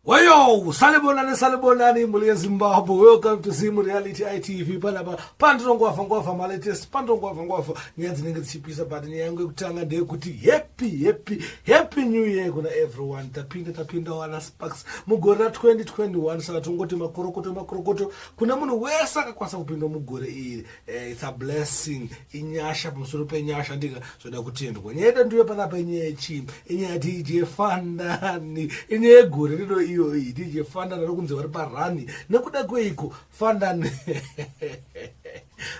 Wayo, salibonani salibonani mhuri yeZimbabwe. Welcome to Zim Reality ITV. Panapa pandinongwavha ngwavha malatest, pandinongwavha ngwavha nyaya dzinenge dzichipisa, but nyaya yangu yekutanga ndeyekuti happy happy happy new year kuna everyone. Tapinda tapinda wana Sparks mugore ra 2021, saka tongoti makorokoto makorokoto kune munhu wese akakwanisa kupinda mugore iri. It's a blessing, inyasha pamusoro penyasha, ndika zvoda kutendwa. Nyaya yedu ndiyo panapa inyaya yechii? Inyaya yaDJ Fandani, inyaya yegore rino iyo iyi. DJ Fandani ari kunzi vari parani nekuda kweiko Fandani?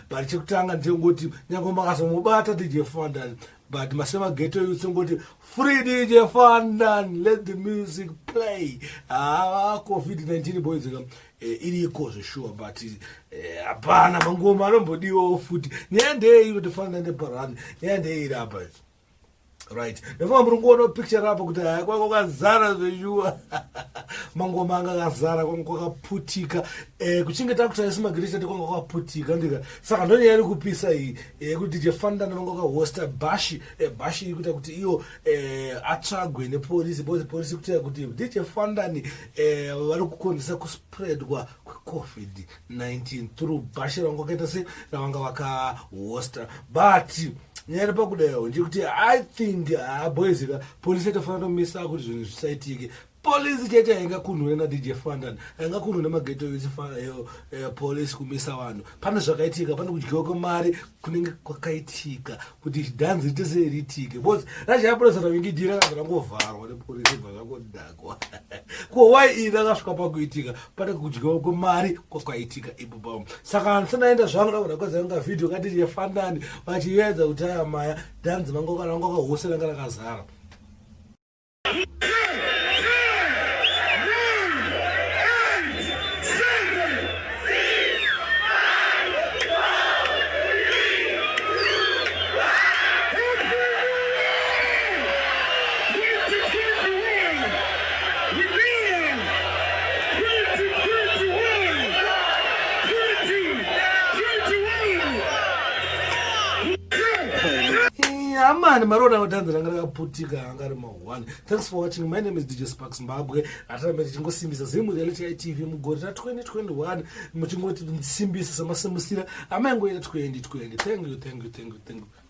But chekutanga ndechekungoti nyange makazomubata DJ Fandani, but masemageto youths ongoti free DJ Fandani, let the music play. Ah, COVID-19 boys ka iriko zveshuwa, but hapana mangoma anombodiwawo futi. Nyaya ndeyei kuti Fandani neparani? Nyaya ndeyeiri apa, right? Ndafunga muri kuona picture apo kuti haya kwanga kwakazara zveshuwa, mangoma anga akazara, kwanga kwakaputika. Kuchinge takutarisa magirishati, kwanga kwakaputika ndika. Saka ndonyaya iri kupisa iyi yekuti DJ Fandani vanga vakahosta bash. Bash iri kuita kuti iyo atsvagwe nepolisi, because polisi kuita kuti DJ Fandani vari kukonzesa kuspreadwa kweCOVID-19 through bash ravanga vakaita se ravanga vakahosta. But nyaya iri pakudayo ndekuti I think boys ka, polisi yatofanira tomisa kuti zvinhu zvisaitike. Polisi chete haingakunhwe naDJ Fandan, haingakunhwe nemageto youth. Polisi kumisa vanhu, pane zvakaitika, pane kudyiwa kwemari kunenge kwakaitika kuti dhanzi riite seriitike, because rachayapolisa ravingidhira rabva rangovharwa nepolisi, bva zvangodhakwa. Ko why iri rakasvika pakuitika? Pane kudyiwa kwemari kwakaitika ipo pamo. Saka handisanaenda zvangu ndakuda kwazanga vhidhiyo kaDJ Fandani vachiedza kuti aya maya dhanzi vanga vakahose ranga rakazara. Amani marona dhanzi ranga rakaputika, anga ari ma1. Thanks for watching. My name is DJ Sparks Mbabwe. Hatirambe tichingosimbisa Zim Reality ITV mugore ra2021, muchingoti simbisa samasimbisira amaingoita 2020. Thank you, thank you, thank you, thank you.